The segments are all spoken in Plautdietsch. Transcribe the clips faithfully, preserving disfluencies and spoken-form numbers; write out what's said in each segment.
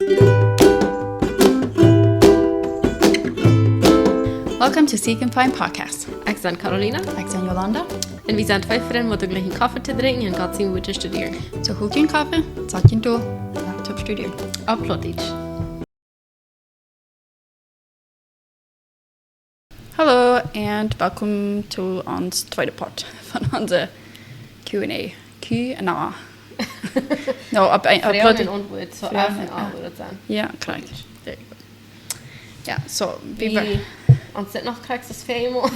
Welcome to Seek and Find Podcast. Ekj sie Carolina. Ekj sie Jolanda. Un wie sent twee Frind met de jlikje Koffe to drinkjen un Gott sien Wuat to studieren. Soo hool een Koffe, sat je doa, Laptop studieren. Opp Plautdietsch. Hallo and welcome to ons tweede Poat von onse Q and A. Q and A. No, opp een, opp Froagen Plautdietsch. Un Auntwuat, soo Froagen, F and A ah. Wudd daut sennen. Jo, krakjt. There you go. Jo, soo, wie Wie, wea-, ons sent noch krakjt aus vea Mol.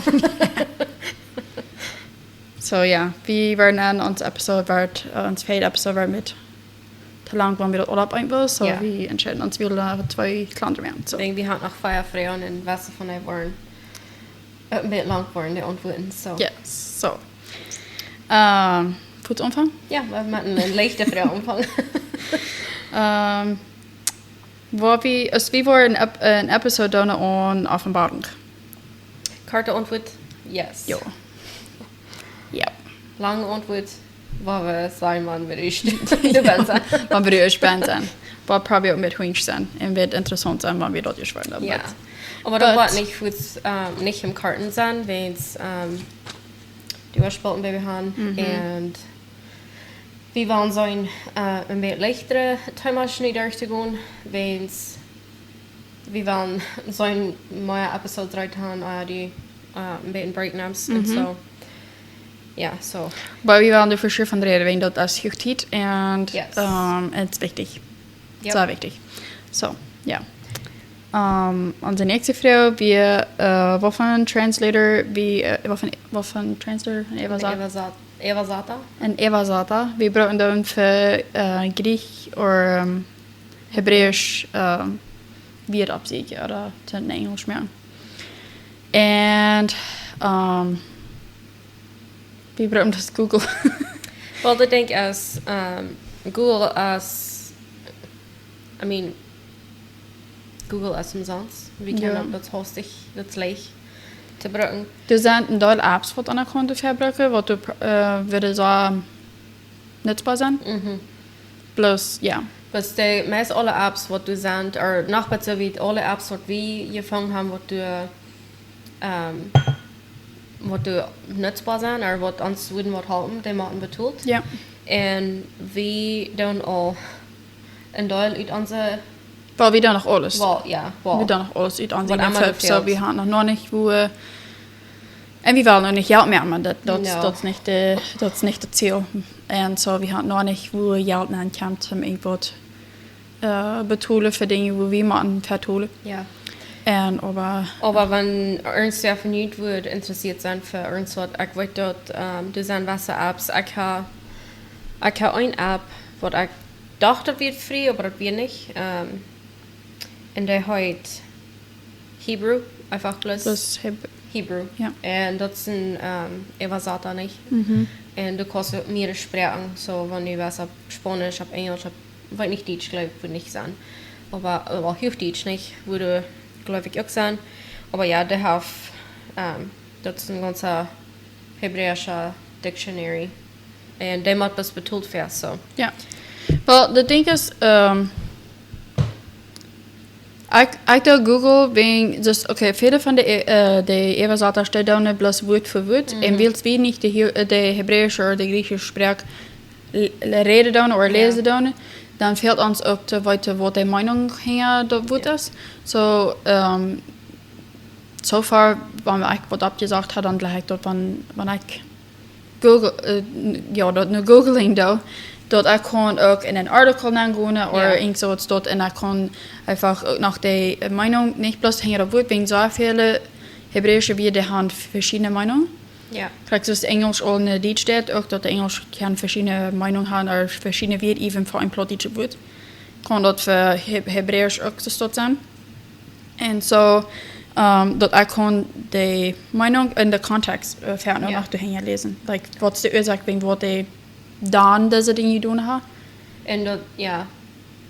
Soo, jo, wie wieren aun ons Episode, wort, äh, ons vieede Episode wort mie to lang, wan wie daut aul opp eent wullen, soo Jo. Wie entscheeden ons, wie wullen twee kjlandre moaken, soo. Ekj denkj, wie haben noch vea Froagen un waut von dee woaren een bät lang woaren, de Auntwuaten, soo. Yes, soo. Ähm, woa wie aunfangen? Jo, wie motten met eene leichte Froag aunfangen. Ähm, woa wie, aus wie woaren een Ep-, een Episode doonen aun Openboarunk. Korte Auntwuat, yes. Jo. Jo. Lange Auntwuat, woa wie sennen, wan wie doa sent. Jo, wan wie doa sent. Woat probably uk een bät hunjsch sennen. Un woat interessaunt sennen, wan wie daut ieescht woaren. Jo. Oba daut woat nich fuaz, ähm, nich em Korten sennen, wiels, ähm, dee Uaspelten bie wie haben. Mhm. Un wie wellen sennen, äh, een bät leichtere Themas nu derchtogonen, wiels wie wellen sennen mea Episodes rut haben, äh, dee, äh, een bät breakdowns un Mhm. soo. Jo, soo. Oba wie wellen doa for sure von räden, wiels daut es huach Tiet un, Yes. ähm, daut es wichtich. Yep. Sea wichtich. Soo, jo. Ähm, onse näakjste Froag wia, äh, waut fa een Translator, wie, äh, waut fa een, waut fa een Translator, een Een Äwasat-, Äwasat-, Äwasata? Een Äwasata. Wie brucken dan fa, äh, Griech ooda, ähm, Hebräisch, ähm, Wieed oppsieekjen ooda to Enjelsch moaken. Un, ähm, wie brucken daut Google? Well, ekj denkj aus, ähm, Google es, I mean, Google es omsonst. Wie kjennen Jo. Daut, daut es hastich, daut es leicht to brucken. Doa sent een Deel Apps, waut eena kaun doafäa brucken, waut doa, äh, wudden soo nutzboa sennen. Mhm. Bloos, jo. Bloos dee meist aule Apps, waut doa sent, ooda noch bäta, soo wiet aule Apps, waut wie jefungen haben, waut doa, ähm, waut doa nutzboa sent, ooda waut ons wudden waut halpen, dee motten betolt. Jo. Un wie doonen aul een Deel ut onse Well, wie doonen noch aules. Well, jo, well. Wie doonen noch aules ut onse Waut emma Foof, soo, doa fält. Wie haben noch, noch nich woo, äh, un wie wellen noch nich Jelt moaken, oba daut, daut, Jo. Daut es nich de, daut es nich daut Ziel. Un soo, wie haben noch nich woo Jelt aunkomt, om irjentwaut, äh, betolen fa Dinja, woo wie motten betolen. Jo. Un, oba Oba wan irjentwäa von junt wudd interessieet sennen fa irjentwaut, ekj weet daut, ähm, doa sent waut Apps, ekj ha, ekj ha eene App, waut ekj docht, daut wia free, oba daut wia nich. Ähm, un dee heet Hebrew, eefach bloos Bloos Heb-, Hebrew. Jo. Un daut es een, ähm, Äwasata, nich? Mhm. Un du kaust uk mearere Sproaken, soo wan du west opp Spaunisch, opp Enjelsch, opp, weet nich, Dietsch, jleew ekj, wudd nich sennen. Oba, äh, well, Huachdietsch nich, wudd, jleew ekj, uk sennen. Oba jo, dee haft, ähm, daut es een gaunza hebräischa Dictionary. Un dee mott bloos betolt fa, soo. Jo. Well, daut Dinkj es, ähm, ekj, ekj doo Google, wäajen, dus, okay, väle von de, äh, de Äwasata dee doonen bloos Wort fa Wort. Mhm. Un wiels wie nich de He-, äh, de hebräische ooda de griechische Sproak l-, l-, räden doonen ooda Jo. läsen doonen, dan fält ons uk to weeten, waut de Meinunk hinja daut Wort Jo. es. Soo, ähm, so far, wan ekj waut oppjesajcht ha, dan jlikj ekj daut, wan, wan ekj Google, äh, n-, jo, daut nu Googling doo, daut ekj kaun uk en een Artikel nengonen, ooda Jo. irjent soo waut doa, un ekj kaun eefach uk no de, äh, Meinunk, nich bloos hinja daut Wort, wäajen soo väle hebräische Wieed haben veschiedne Meinungen. Jo. Krakjt soo aus Enjelsch un, äh, Dietsch daut uk, daut de Enjelsch kaun veschiedne Meinungen haben, ooda veschiedne Wieed even fa een plautdietschet Wort. Kaun daut fa He-, Hebräisch uk soo doa sennen. Un soo, ähm, daut ekj kaun de Meinunk un de Kontext, äh, fa Jo. noch doahinja läsen. Like, waut es de Uasoak, wäajen waut dee dan dise Dinja jedonen haben. Un daut, jo.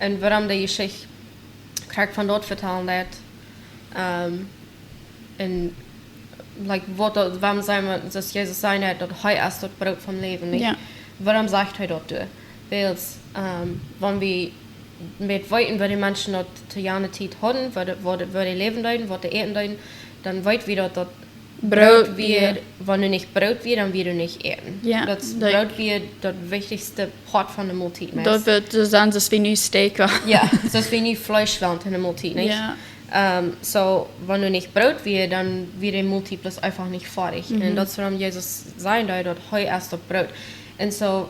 Un wuarom de Jeschicht krakjt von daut vetalen deed. Ähm, un, like, waut daut, wuarom saj wie, daut Jesus säd, daut hee es daut Broot vom Läwen, nich? Jo. Wuarom sajcht hee daut doa? Wiels, ähm, wan wie met weeten, woo de Menschen daut to jane Tiet hauden, woo de, woo de, woo de läwen deeden, waut de äten deeden, dan weet wie daut, daut Broot, Broot wia, jo. Wan doa nich Broot wia, dan wia doa nich Äten. Jo, daut, daut Broot wia daut wichtichste Poat von de Moltiet meist. Daut wia soo aus wie nu Steak haben. Jo, soo aus wie nu Fleesch haben en de Moltiet, nich? Jo. Ehm, so, wan doa nich Broot wia, dan wia de Moltiet bloos eefach nich foadich. Mhm. Un daut es wuarom Jesus säd daut, daut hee es daut Broot. Un so,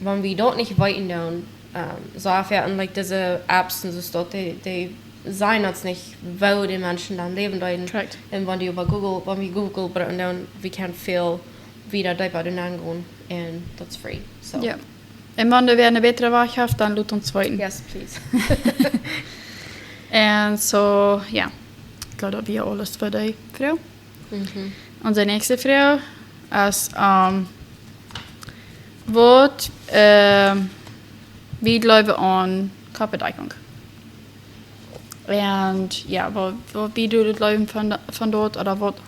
wan wie daut nich weeten dan, ehm, so afwäajen, like, dise Apps un soo daut, dee, dee sajen ons nich, woo de Menschen dan läwen deeden. Correct. Un wan wie äwa Google, wan wie Google brucken dan, wie kjennen väl wieda deepa doa nenn gonen. Un daut es free. So. Jo. Un wan doa wäa eene bätre Wajch haft, dan lot ons weeten. Yes, please. Un so, jo. Ekj jleew, daut wia aules fa dee Froag. Mhm. Onse näakjste Froag es, ehm, waut, ehm, wie jleewen aun Koppbedakjunk. Un jo, waut, waut, wie doonen daut jleewen von, von daut, ooda waut,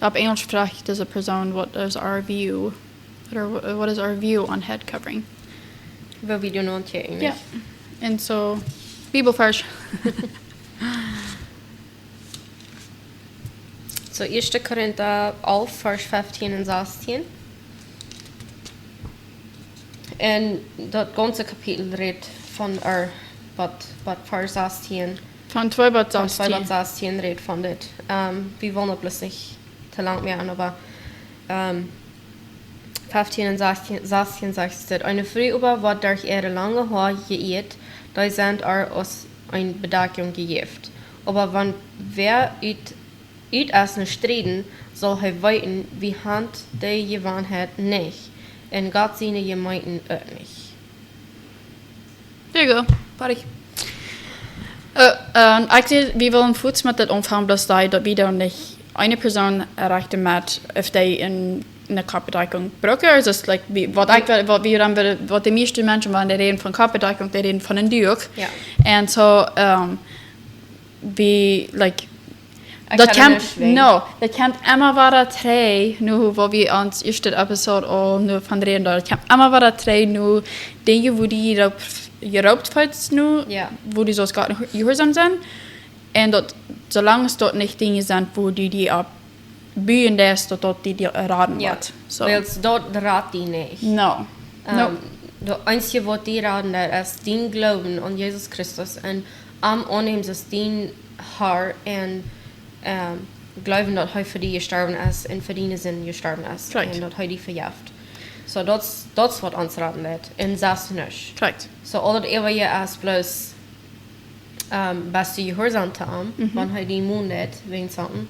opp Enjlisch froagt dise Persoon, what is our view, ooda wha-, what is our view on head covering? Waut wie doonen aun kjikjen, jo, nich? Un so, Bibelvarsch. So, Ieeschte Korinta alf, Varsch feftieen un sastieen. Un daut gaunze Kapitel rät von, ooda waut, waut Varsch sastieen. Von twee bat sastieen. Von twee bat sastieen rät von dit. Ehm, wie wellen daut bloos nich too lang moaken, oba, ehm, feftieen un sastieen, sastieen sajcht et: Eene Fru oba, waut derch äare lange Hoa jeieet, dee sent äa aus eene Bedakjunk jejäft. Oba wan wäa ut, ut es no strieden, saul hee weeten, wie haft dee Jewanheit nich, un Gott siene Jemeent uk nich. There you go. Foadich. Äh, äh, actually, wie wellen fuaz met daut aunfangen, bloos daut, daut wie dan nich eene Persoon rechten met, auf dee eene, eene Koppbedakjunk brucken. Also, es like, wie, waut ekj, waut wie dan wudden, waut de mieeschte Menschen, wan dee räden von Koppbedakjunk, dee räden von een Duak. Jo. Un so, ähm, wie, like, ekj daut kjemt, no, daut kjemt emma wada trigj, nu woo wie ons ieeschte Episode aul nu von räden, daut kjemt emma wada trigj, nu Dinja, woo du jeroopt, jeroopt feelst nu, jo, woo du saust Gott jehuarsom sennen. Un daut, soo lang aus daut nich Dinja sent, woo du die opp buen deist, daut daut die, die raden, jo, woat. So. Wiels daut rat die nich. No. No. Ähm, daut eensje, waut die raden deit, es dien Gloowen aun Jesus Christus un am aunnämen aus dien Har un, ähm, gloowen, daut hee fa die jestorwen es un fa diene Sinden jestorwen es. Correct. Un daut hee die vejeft. So, daut es, daut es, waut ons raden deit. Un sest nuscht. Correct. So, aul daut äwaje es bloos, ähm, best du jehuarsom to am, mhm, wan hee die monen deit, wäajen something,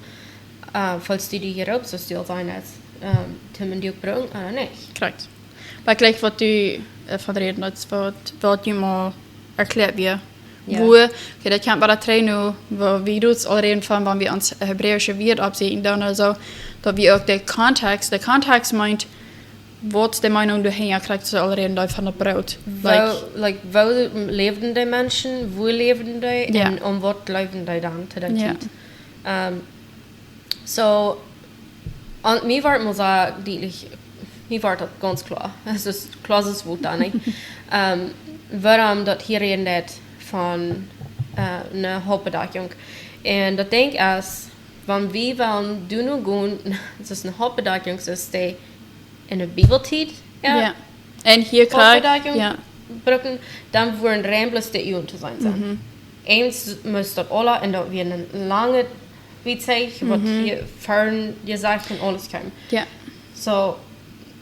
äh, feelst du die jeroopt, soo aus du aul säd, ähm, to een Duak brucken, ooda nich. Correct. Oba jlikj waut du, äh, von räden, daut es waut, waut du mol erkjläat wia. Jo. Woo, okay, daut kjemt wada trigj nu, woo wie daut aul räden von, wan wie ons hebräische Wieed oppsieekjen doonen ooda so, daut wie uk dän Kontext, dän Kontext meent, waut es de Meenunk doahinja, kjrichst du aul räden von daut Broot. Woo, like, like, woo läwden dee Menschen, woo läwden dee, jo, un om waut jleewden dee dan to dee, jo, Tiet? Ähm, So, un mie woat mol sea dietlich, mie woat daut gaunz kloa. Et es kloa aus Wota, nä? Ähm, wuarom daut hia räden deit von, äh, eene Hauptbedakjunk. Un daut Dinkj es, wan wie wellen doonen gonen, et es eene Hauptbedakjunk, soo aus dee en de Bibeltiet, jo. Jo. Un hia krakjt, Hauptbedakjunk, jo, brucken, dan wudden rein bloos de Uagen to seenen sennen. Mhm. Eent must daut aula, un daut wia eene lange Wietzeich, waut, mhm, hia fern jesajcht un aules kjeem. Jo. So,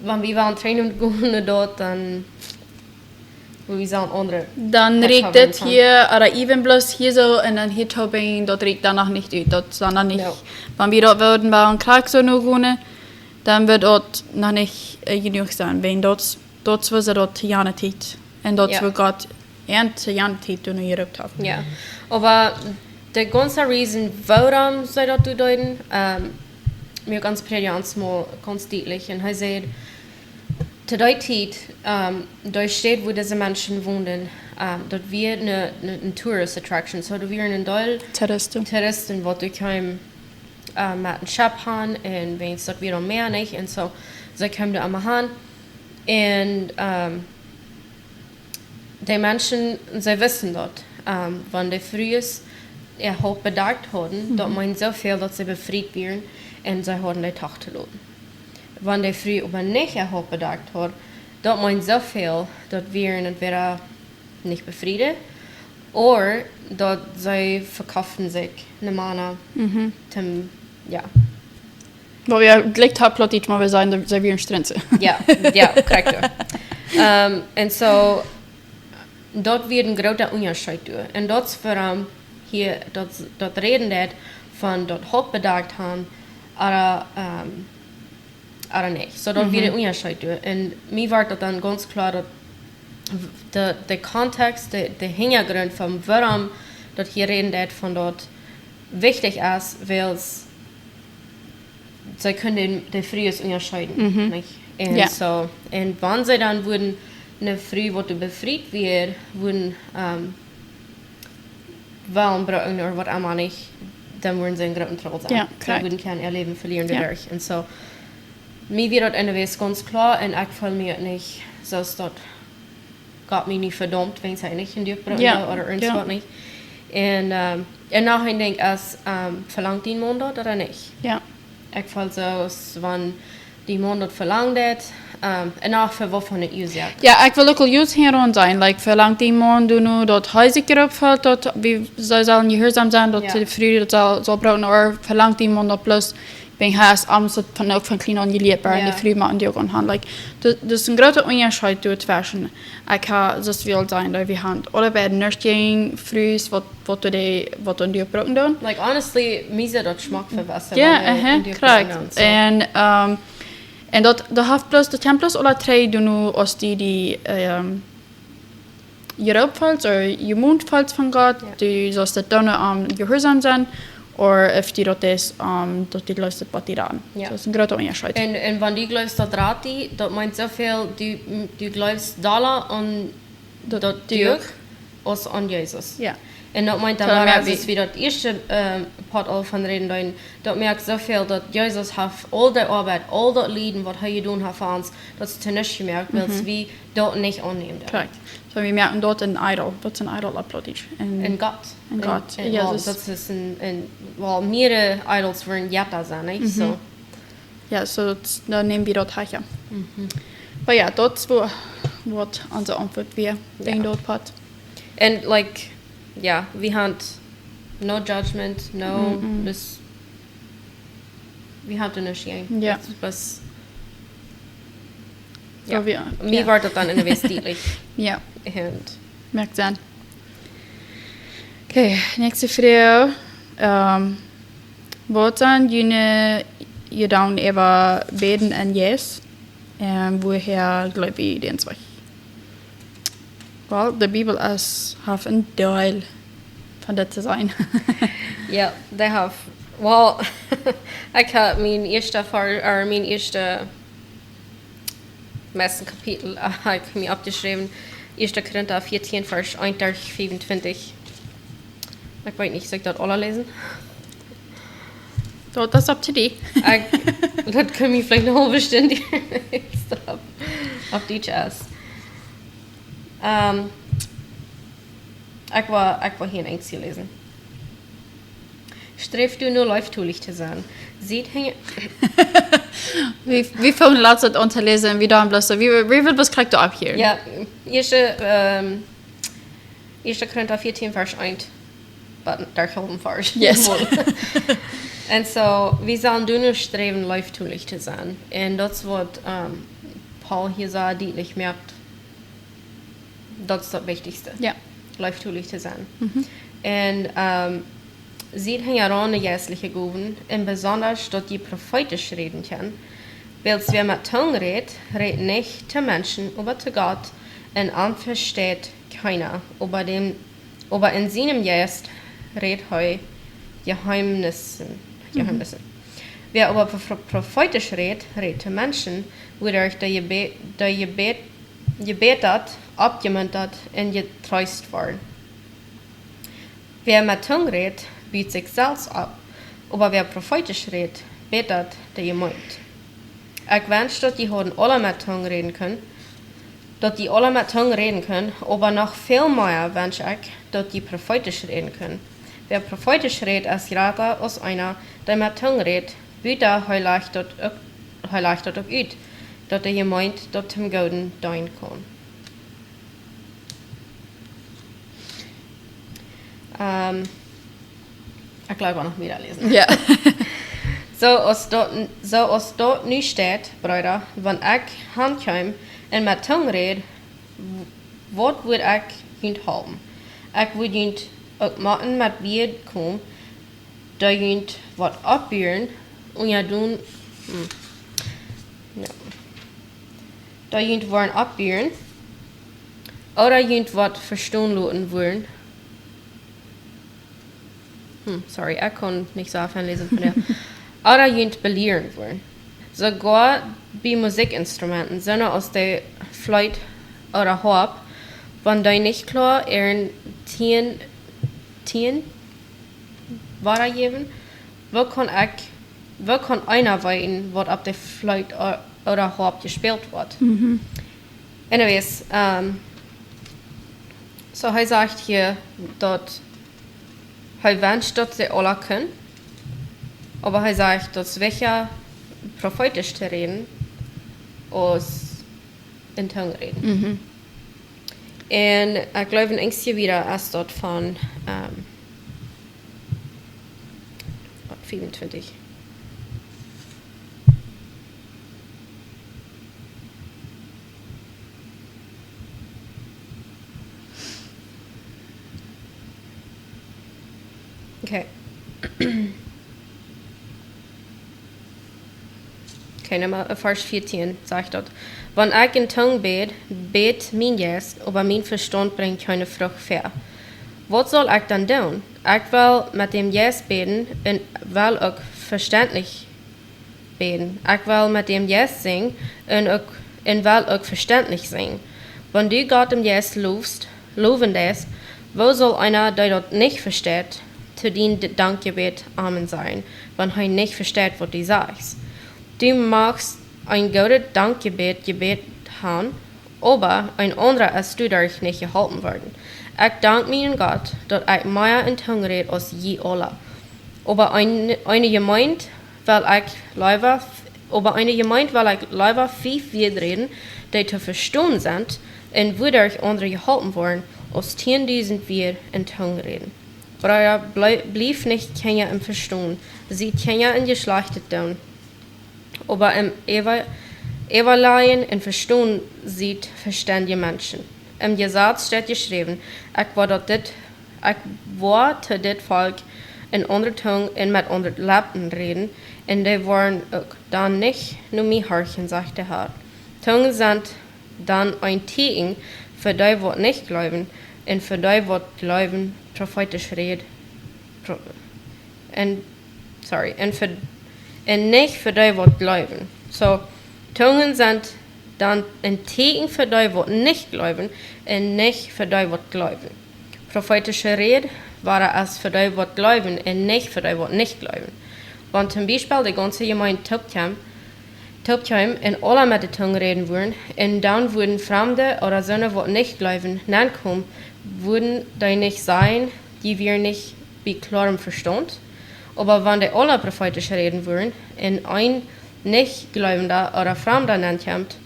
wan wie wellen trainen gonen no daut, dan, wie sellen aundre Dan Pet rieekjt haben dit von hia, ooda even bloos hia soo, un dan hia toop, daut rieekjt dan noch nich ut, daut es dan noch nich. No. Wan wie daut wudden wellen krakjt soo no gonen, dan wudd daut noch nich, äh, jenuach sennen, wäajen daut, daut wia daut to jane Tiet. Un daut, jo, wia Gott, un to jane Tiet, doa no jeroopt haud. Jo. Oba de gaunze reason, wuarom see daut doonen deeden, ähm, mie gaunz Prädja ons mol gaunz dietlich. Un hee säd, to dee Tiet, ähm, dee Staut, wua dise Menschen wonden, ähm, daut wia eene, eene, eene tourist attraction. So, doa wieren een Deel Touristen. Touristen, waut doa kjeemen, äh, met een Schepp han, un wäajen daut wia aul mea, nich? Un so, see kjeemen doa emma han. Un, ähm, de Menschen, see wisten daut, ähm, wan de Frues äa Haupt bedakt hauden, daut meend soo väl, daut see befriet wieren un see hauden de Tochter loten. Wan de Fru oba nich äa Haupt bedakt haud, daut meend soo väl, daut wieren entwäda nich befriet, ooda daut see vekofften sikj no Mana, mhm, tom, jo. Waut wie jlikj opp Plautdietsch mau sajen, see wieren Strinze. Jo, jo, korrekt. Ähm, un soo, daut wia een groota Unjascheet doa. Un daut es wuarom hia daut, daut räden deit von daut Haupt bedakt haben, ooda, ähm, ooda nich. Soo, daut wia, mhm, een Unjascheet doa. Un mie wort daut dan gaunz kloa, daut de, de Kontext, de, de Hinjagrunt von wuarom daut hia räden deit von daut wichtich es, wiels see kunnen de, de Frues unjascheeden, mhm, nich? Un, jo, soo, un wan see dan wudden eene Fru, waut doa befriet wia, wudden, ähm, wellen brucken ooda waut emma nich, dan wudden see en grooten Trubbel sennen. Jo, korrekt. See wudden kjennen äa Läwen velieren, jo, doaderch. Un soo, mie wia daut enne Wies gaunz kloa un ekj feeld mie nich, soo aus daut Gott mie nu vedaumt, wan hee nich en Duak brucken, jo, deed ooda irjent, jo, waut nich. Un, ähm, un noch een Dinkj es, ähm, velangt dien Maun daut ooda nich? Jo. Ekj feel soo aus wan dien Maun daut velangt, ähm, un noch fa waut von de Uasoak. Jo, ekj well uk aul just hia aun sajen, like, velangt dien Maun doa nu daut hee sikj doaropp felt, daut wie, see sellen jehuarsom sennen, daut, jo, de Fru daut saul, saul brucken, ooda velangt dien Maun daut bloos, wan hee es, am es daut von, uk von kjlien aun jelieet, bie, jo, de Fru mau en Duak aun haben. Like, daut, daut es een groota Unjascheet doa tweschen. Ekj ha, soo aus wie aul säden, daut wie haben aule beid nuscht jäajen Frues, waut, waut doa de, waut doa en Duak brucken doonen. Like, honestly, mie es daut schmock fa waut, jo, wan dee, aha, en Duak, korrekt, brucken doonen, soo. Un, ähm, un daut, daut haft bloos, daut kjemt bloos aula trigj doa nu aus dee, dee, ähm, jeroop felt, ooda jemont felt von Gott, jo, dee saust daut doonen, om jehuarsom sennen, ooda wan dee daut es, om daut dee jleeft, waut dee doonen. Jo. Daut es een groota Unjascheet. Un, un wan dee jleeft daut rat die, daut meent soo väl, dee, dee jleeft dolla aun daut, daut Duak, Duak aus aun Jesus. Jo. Un daut meent dan, soo, wada, aus wie daut ieeschte, ähm, Poat aul von räden deeden, daut moakt soo väl, daut Jesus haft aul de Oabeit, aul daut Lieden, waut hee jedonen haft fa ons, daut es to nuscht jemoakt, wiels, mhm, wie daut nich aunnämen doonen. Korrekt. Soo, wie moaken daut een Idol. Waut es een Idol opp Plautdietsch? Een, een Gott. Een, een Gott. Een, een, well, Jesus. Daut es een, een, well, mearere Idols wudden jrata sennen, nich? Mhm. Soo. Jo, soo daut, dan näm wie daut hia. Mhm. Oba jo, daut es woo, waut onse Auntwuat wia, jo, enn daut Poat. Un, like, jo, wie haben no judgment, no, mm, dis-, wie haben nuscht jäajen. Jo. Daut es, jo. Soo, wie, mie, jo, wort daut dan enne Wies dietlich. Jo. Un moakt Senn. Okay, näakjste Froag. Ähm, waut sent june Jedanken äwa bäden em Jeist? Un wua jleew jie daut es? Well, de Bibel es, haft een Deel von daut to sajen. Jo, dee haft, well, ekj hab mien ieeschtet Ver-, or mien ieeschtet meisten Kapitel, äh, hab ekj mie oppjeschräwen, ieeschte Korinta vieetieen, Varsch eent derch fiefuntwintich. Ekj weet nich, saul ekj daut aula läsen? Daut, daut es up to thee. Ekj, daut kunn mie veleicht eene haulwe Stund dieren, wan daut opp, opp Dietsch es. Ähm, ekj woa, ekj woa hia en Enjlisch läsen. Sträft doano, leeftolich to sennen. Siet hinja- Wie, wie väl latst aun to läsen, wie dan bloos, wie, wie woat bloos krakjt opp hia? Jo, ieeschte, ähm, ieeschte Korinta vieetieen, Varsch eent. Bat derch halwen Varsch. Yes. Un soo, wie sellen doano sträwen, leeftolich to sennen. Un daut es waut, ähm, Paul hia soo dietlich moakt. Daut es daut Wichtichste. Jo. Leeftolich to sennen. Mhm. Un, ähm, siet hinjaraun de jeistliche Gowen, un besonda daut jie profeetisch räden kjennen. Wiels wäa met Tung rät, rät nich to Menschen, oba to Gott, un am vesteit kjeena, oba däm, oba en sienem Jeist rät hee Jeheemnissen. Mhm. Jeheemnissen. Wäa oba pro-, pro-, profeetisch rät, rät to Menschen, wuaderch dee jebe-, dee jebät-, jebätat, oppjemuntat un jetreest woaren. Wäa met Tung rät, but sikj selfst opp, oba wäa profeetisch rät, bätat de Jemeent. Ekj wensch, daut jie hauden aula met Tung räden kunnen, daut jie aula met Tungen räden kjennen, oba noch väl mea wensch ekj, daut jie profeetisch räden kjennen. Wäa profeetisch rät, es jrata aus eena, dee met Tungen rät, buta hee lajcht daut uk, hee lajcht daut uk ut, daut de Jemeent daut toom Gooden deenen kaun. Ähm, ekj jleew, ekj woa noch wieda läsen. Jo. Soo aus daut, soo aus daut nu steit, Breeda, wan ekj han kjeem un met Tungen räd, w-, waut wudd ekj junt halpen? Ekj wudd junt uk motten met Wieed komen, daut junt waut oppbuen, un jo, doonen, hm. Jo. Daut junt woaren oppbuen, ooda junt waut vestonen loten woaren. Hm, sorry, ekj kaun nich soo väl läsen von dee. Ooda junt belieren woaren. Soogoa bie Musikjinstrumenten, soo aus de Fleet ooda Hoap, wan dee nich kloa äaren Tien, Tien wada jäwen, woo kaun ekj, woo kaun eena weeten, waut opp de Fleet o-, ooda Hoap jespält woat? Mhm. Anyways, ähm, soo hee sajcht hia, daut hee wenscht, daut see aula kjennen, oba hee sajcht, daut es wichtja, profeetisch to räden, aus en Tungen räden. Mhm. Un ekj jleew, een Enjstje wieda es daut von, ähm, waut, fiefuntwintich. Okay. Okay, Numma, äh, Varsch vieetieen sajcht daut: Wan ekj en Tungen bäd, bät mien Jeist, oba mien Vestaunt brinjt kjeene Frucht väa. Waut saul ekj dan doonen? Ekj well met däm Jeist bäden un well uk vestentlich bäden. Ekj well met däm Jeist sinjen un uk, un well uk vestentlich sinjen. Wan du Gott em Jeist lowst, lowen deist, woo saul eena, dee daut nich vesteit, to dien D-, Dankjebäd Amen sajen, wan hee nich vesteit, waut du sajchst? Du machst een goodet Dankjebäd, Jebäd han, oba een aundra es doaderch nich jeholpen worden. Ekj dank mienen Gott, daut ekj mea en Tungen räd aus jie aula. Oba een, eene Jemeent well ekj leewa f-, oba eene Jemeent well ekj leewa fief Wieed räden, dee to vestonen sent, un wuaderch aundre jeholpen woaren, aus tiendusent Wieed en Tungen räden. Breeda, blie-, blieft nich Kjinja em Vestonen, siet Kjinja em Jeschlajchtet doonen, oba em Äwa-, Äwalajen un Vestonen siet vestendje Menschen. Em Jesaz steit jeschräwen: Ekj woa daut dit, ekj woa to dit Volkj en aundre Tungen un met aundre Leppen räden, un dee woaren uk dan nich no mie horchen, sajcht de Har. Tungen sent dan een Tieekjen fa dee, waut nich jleewen, un fa dee, waut jleewen, profeetisch räd, pro-, un, sorry, un fa, un nich fa dee, waut jleewen. Soo, Tungen sent dan een Tieekjen fa dee, waut nich jleewen, un nich fa dee, waut jleewen. Profeetische Räd woaren es fa dee, waut jleewen, un nich fa dee, waut nich jleewen. Wan toom Biespel de gaunze Jemeent toopkjeem, toopkjeem un aula met de Tung räden wudden, un dan wudden Framde ooda soone, waut nich jleewen, nenkomen, wudden dee nich sajen, dee wieren nich bie kloarem Vestaunt? Oba wan dee aula profeetisch räden wudden, un een nich jleewenda ooda Framda nenkjemt,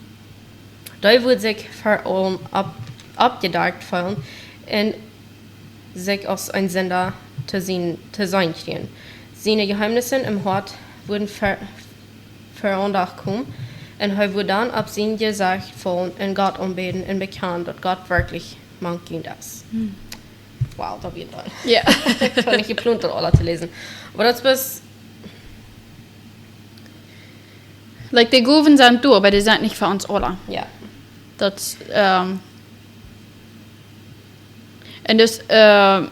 dee wudd sikj ver aulem opp-, oppjedakjt feelen un sikj aus een Sinda to seenen, to seenen kjrieen. Siene Jeheemnisse em Hoat wudden ver-, ver aundacht komen, un hee wudd dan opp sien Jesecht faulen un Gott aunbäden un bekjanen, daut Gott werkjlich mank junt es. Hm. Wow, daut wia dan. Jo. Ekj haud nich jeplont, daut aula to läsen. Oba daut es, like, de Gowen sent doa, oba dee sent nich fa ons aula. Jo. Daut, ähm, un dus, ähm,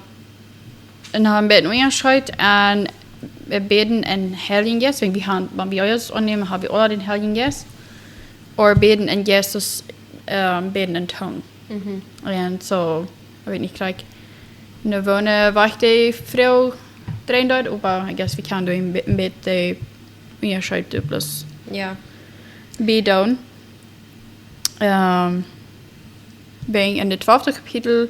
un haben bäden Unjascheet un wie bäden em Heiljen Jeist, wan wie haben, wan wie Jesus aunnämen, haben wie aula dän Heiljen Jeist. Ooda bäden em Jeist, ähm, bäden en Tungen. Mhm. Un soo, ekj weet nich, like, no woone Wajch dee Froag dreien deed, oba I guess wie kjennen doa een bät, een bät dän Unjascheet doa bloos Jo. bie doonen. Ähm, Wäajen en de twalfte Kapitel,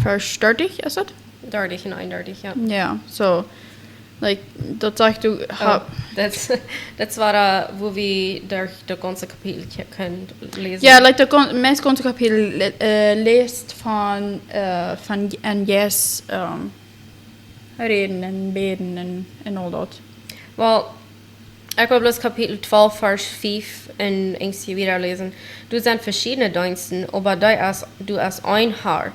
Varsch dartich es et? Dartich un eenundartich, jo. Jo, so, like, daut sajcht du, oh, ha- daut, daut wia, äh, woo wie derch daut gaunze Kapitel kje-, kjennen läsen. Jo, like, daut gon-, meist gaunze Kapitel lä-, äh, läst von, äh, von en Jeist, ähm, räden un bäden un, un aul daut. Well, ekj well bloos Kapitel twalf, Varsch fief un eent wieda läsen. Doa sent veschiedne Deensten, oba doa es, doa es een Herr.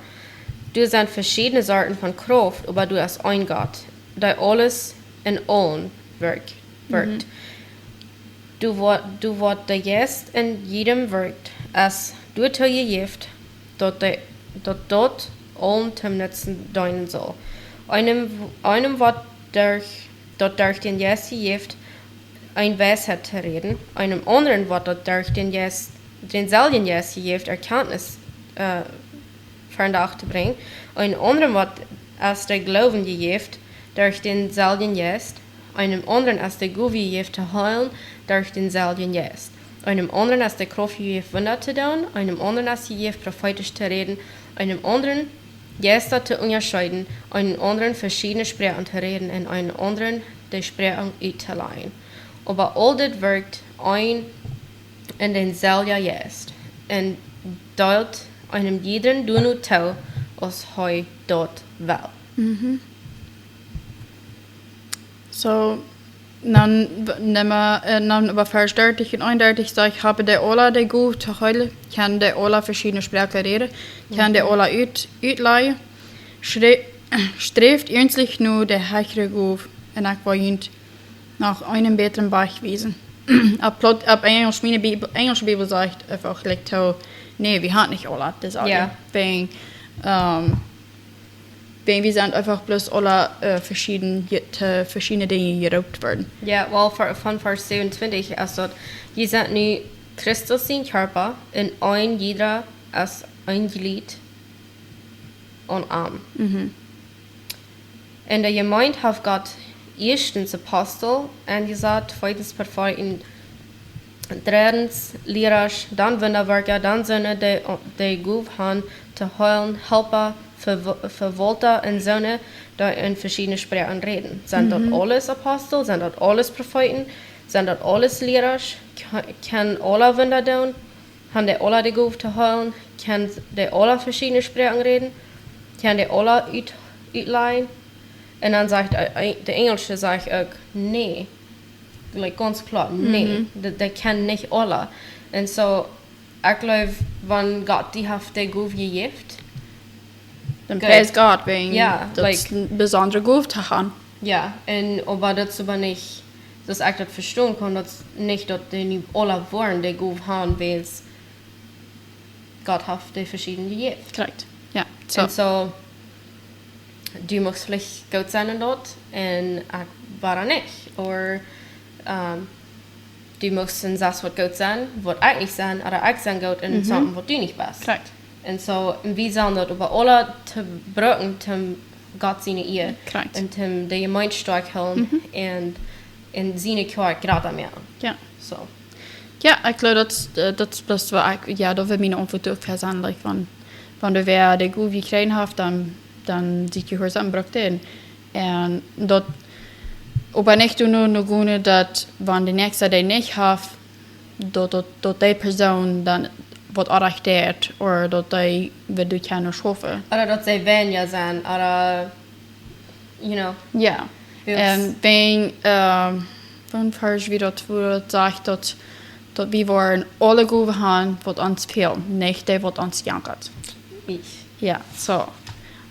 Doa sent veschiedne Sorten von Krauft, oba doa es een Gott, dee aules en aulen wirkjt, wirkjt. Mhm. Doa waut, doa waut de Jeist en jiedem wirkjt, es doatoo jejäft, daut de, daut daut aulen toom Nutzen deenen saul. Eenem, eenem woat derch, daut derch dän Jeist jejäft, eene Weisheit to räden, eenem aundren woat daut derch dän Jeist, dänselwjen Jeist jejäft, Erkjantnis, äh, vondoag to brinjen. Eenem aundren woat aus de Gloowen jejäft derch dänselwjen Jeist, eenem aundren es de Gow jejäft to heelen derch dänselwjen Jeist. Eenem aundren es de Krauft jejäft Wunda to doonen, eenem aundren es jejäft profeetisch to räden, eenem aundren Jeista to unjascheeden, eenem aundren veschiedne Sproaken to räden un eenem aundren de Sproaken uttolajen. Oba aul dit wirkjt een un dänselwjen Jeist un deelt eenem jiedren doano too, aus hee daut well. Mhm. So, dan, w-, Numma, äh, dan äwa Varsch dartich un eenundartich sajcht: Haben dee aula de Gow to heelen, kjennen dee aula veschiedne Sproaken räden, kjennen dee aula ut-, utlajen. Schre-, sträft iernstlich no de hechre Gow, un ekj well junt noch eenen bätren Wajch wiesen. Opp Plaut-, opp Enjlisch, miene Bibel, enjlische Bibel sajcht eefach, like, to, nä, wie haben nich aula, daut es aul. Jo. Wäajen, ähm, wäajen wie sent eefach bloos aula, äh, veschieden, je-, to veschiedne Dinja jeroopt worden. Jo, well, ver-, von Varsch säwenuntwintich es daut: Jie sent nu Christus sien Kjarpa, un een jieda es een Jliet aun am. Mhm. En de Jemeent haft Gott ieeschtens Apostel enjesat, tweedens Profeeten, dreddens Liera, dan Wundawirkja, dan soone, dee, dee Gow han to heelen, Halpa, Vewa-, Vewaulta un soone, dee en veschiedne Sproaken räden. Sent daut aules Apostel? Sent daut aules Profeeten? Sent daut aules Liera? Kje-, kjennen aula Wunda doonen? Han dee aula de Gow to heelen? Kjennen dee aula veschiedne Sproaken räden? Kjennen dee aula ut-, utlajen? Un dan sajcht, äh, äh, de Enjlische sajcht uk, nä. Like, gaunz kloa, nä. Mhm. Dee, dee kjennen nich aula. Un so, ekj jleew, wan Gott die haft de Gow jejäft, dan, good, praise God, wäajen, jo, daut, like, es eene besondre Gow to han. Jo, un, oba daut es oba nich, soo aus ekj daut vestonen kaun, daut es nich daut dee nu aula woaren de Gow han, wiels Gott haft dee veschieden jejäft. Korrekt. Jo, so. Un so, du muchst veleicht goot sennen en daut, un ekj wea nich. Or, ähm, du muchst en sas waut goot sennen, waut ekj nich sie, ooda ekj sie goot en, mhm, something waut du nich best. Korrekt. Un so, un wie sellen daut oba aula to brucken, toom Gott siene Ea. Korrekt. Un toom de Jemeent stoakj hoolen, mhm, un, un siene Kjoakj jrata moaken. Jo. So. Jo, ekj jleew daut, äh, daut es bloos waut ekj, jo, daut wudd miene Auntwuat doaropp sennen, like, wan, wan wäa de Gow jekjräajen haft, dan, dan sitt jehuarsom, brukt dee. Un daut, oba nich doano, no gonen daut, wan de näakjsta dee nich haft, daut, daut, daut dee Persoon dan waut oajch deit, ooda daut dee, waut du kaust schaufen. Ooda daut see weinja sent, ooda, you know. Jo. Oops. Un wan, ähm, wan Varsch wia daut, wua daut sajcht daut, daut wie woaren aule Gowen han waut ons fält, nich dee waut ons jankat. Ekj. Jo, so.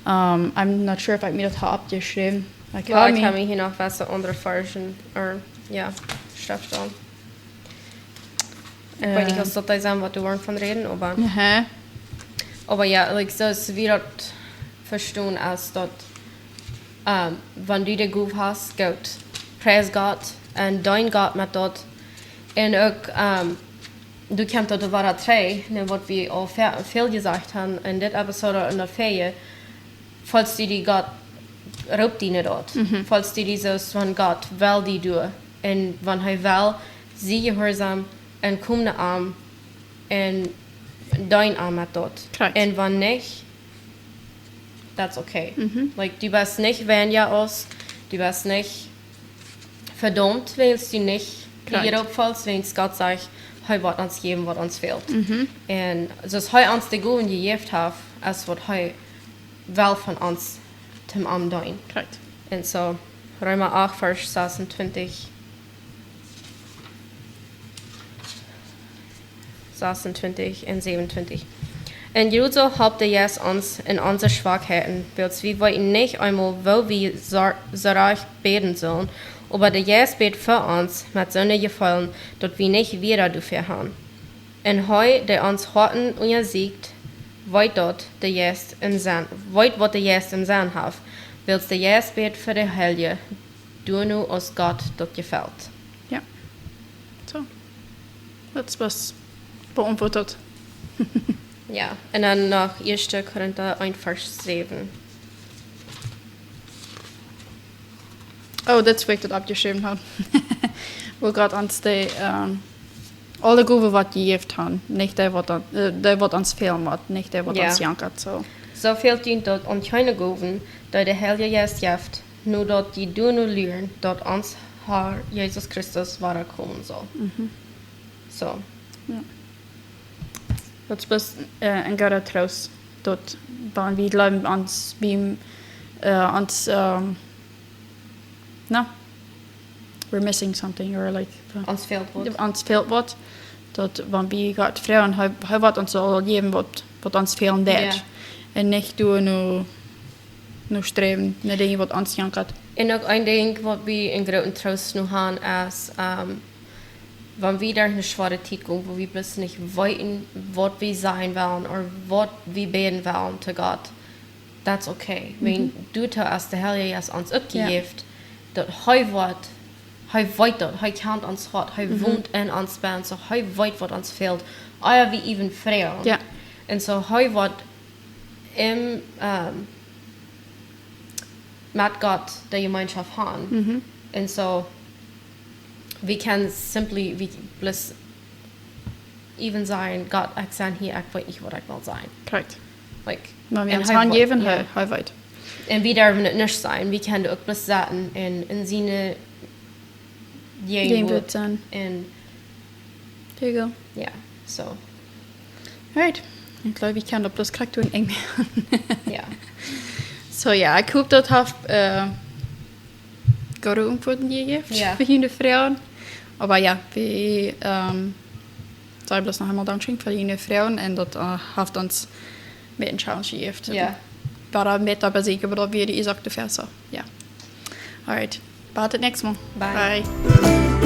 Um, I'm not sure if ekj mie daut hab oppjeschräwen. Well, ekj hab mie hia noch waut aundre Varschen, or, jo, Schreft aun. Ekj weet nich, äh, aus daut dee sent waut wie woaren von räden, oba, aha, oba jo, like, soo aus wie daut vestonen es daut, ähm, wan du de Gow hast, goot, praise Gott un deen Gott met daut. Un uk, ähm, du kjemst daut wada trigj, no, waut wie aul ve-, väl jesajcht haben en dit Episode un daut väaje, falls du die Gott roopt die no daut. Mhm. Falls du die soo von Gott well die doonen. Un wan hee well, sie jehuarsom un komm no am un deen am met daut. Correct. Un wan nich, that's okay. Mhm. Like, du best nich weinja aus, du best nich vedaumt, wiels du nich Correct. Hia opp fält, wiels Gott sajcht, hee woat ons jäwen, waut ons fält. Mhm. Un soo aus hee ons de Gowen jejäft haft, es waut hee well von ons toom am deenen. Correct. Un soo, Reema acht, Varsch sasuntwintich, sasuntwintich un säwenuntwintich. Un jrod soo halpt de Jeist ons en onse Schwakheiten, wiels wie weeten nich eemol, woo wie sor-, sorajcht bäden sellen, oba de Jeist bät fa ons met soone Jefeelen, daut wie nich Wieed doafäa han. Un hee, dee ons Hoaten unjasieekjt, weet daut de Jeist em Senn, weet waut de Jeist em Senn haft, wiels de Jeist bät fa de Heilje, doano aus Gott daut jefelt. Jo. Soo. Daut es waut beauntwuat. Jo, un dan noch Ieeschte Korinta eent Varsch säwen. Oh, daut es woo ekj daut oppjeschräwen haud. Woo Gott ons de, ähm, aule Gowen waut jejäft haft, nich dee waut, äh, dee waut ons fälen woat, nich dee waut Jo. Ons jankat, soo. Soo fält junt daut aun kjeene Gowen, dee de Heilje Jeist jeft, nu daut jie doano luaren, daut ons Har Jesus Christus wada komen saul. Mhm. Soo. Jo. Daut es bloos, äh, een grooten Troost, daut wan wie jleewen ons, wie, äh, ons, ähm, na, we're missing something, or like, äh, Ons fält waut. Ons fält waut, daut wan wie Gott froagen, hee, hee woat ons aul jäwen waut, waut ons fälen deit. Jo. Un nich doano, no sträwen, no Dinja waut ons jankat. Un uk een Dinkj waut wie een grooten Troost nu han es, ähm, wan wie derch eene schwoare Tiet gonen, wua wie bloos nich weeten waut wie sajen wellen ooda waut wie bäden wellen to Gott, that's okay. Mhm. Wiels doatoo es de Heilje Jeist ons Jo. Jejäft, daut hee woat, hee weet daut, hee kjant ons Hoat, hee Mhm. wont en ons bennen, soo hee weet waut ons fält, ea wie even froagen. Jo. Un soo hee woat em, ähm, met Gott de Jemeenschoft han. Mhm. Un soo, wie kjennen simply, wie bloos even sajen, Gott, ekj sie hia, ekj weet nich waut ekj well sajen. Correct. Like, Wan wie un ons hee hanjäwen, weet, jo. Hee, hee weet. Un wie derwen et nich sajen, wie kjennen uk bloos sitten un, un siene Jäajenwoat Jäajenwoat sennen. Un There you go. Jo, soo. Alright. Ekj jleew, ekj kaun daut bloos krakjt doonen, Enj. Jo. Soo, jo, ekj hop daut haft, äh, goode Auntwuaten jejäft Jo. Fa june Froagen. Oba jo, wie, ähm, sajen bloos noch eemol Dankscheen fa june Froagen un daut, äh, haft ons een bät Challenge jejäft. Jo. Wada met doabie secha, oba daut wia de Isaak de Fäsa. Jo. Alright. Bat daut näakjste Mol. Bye. Bye.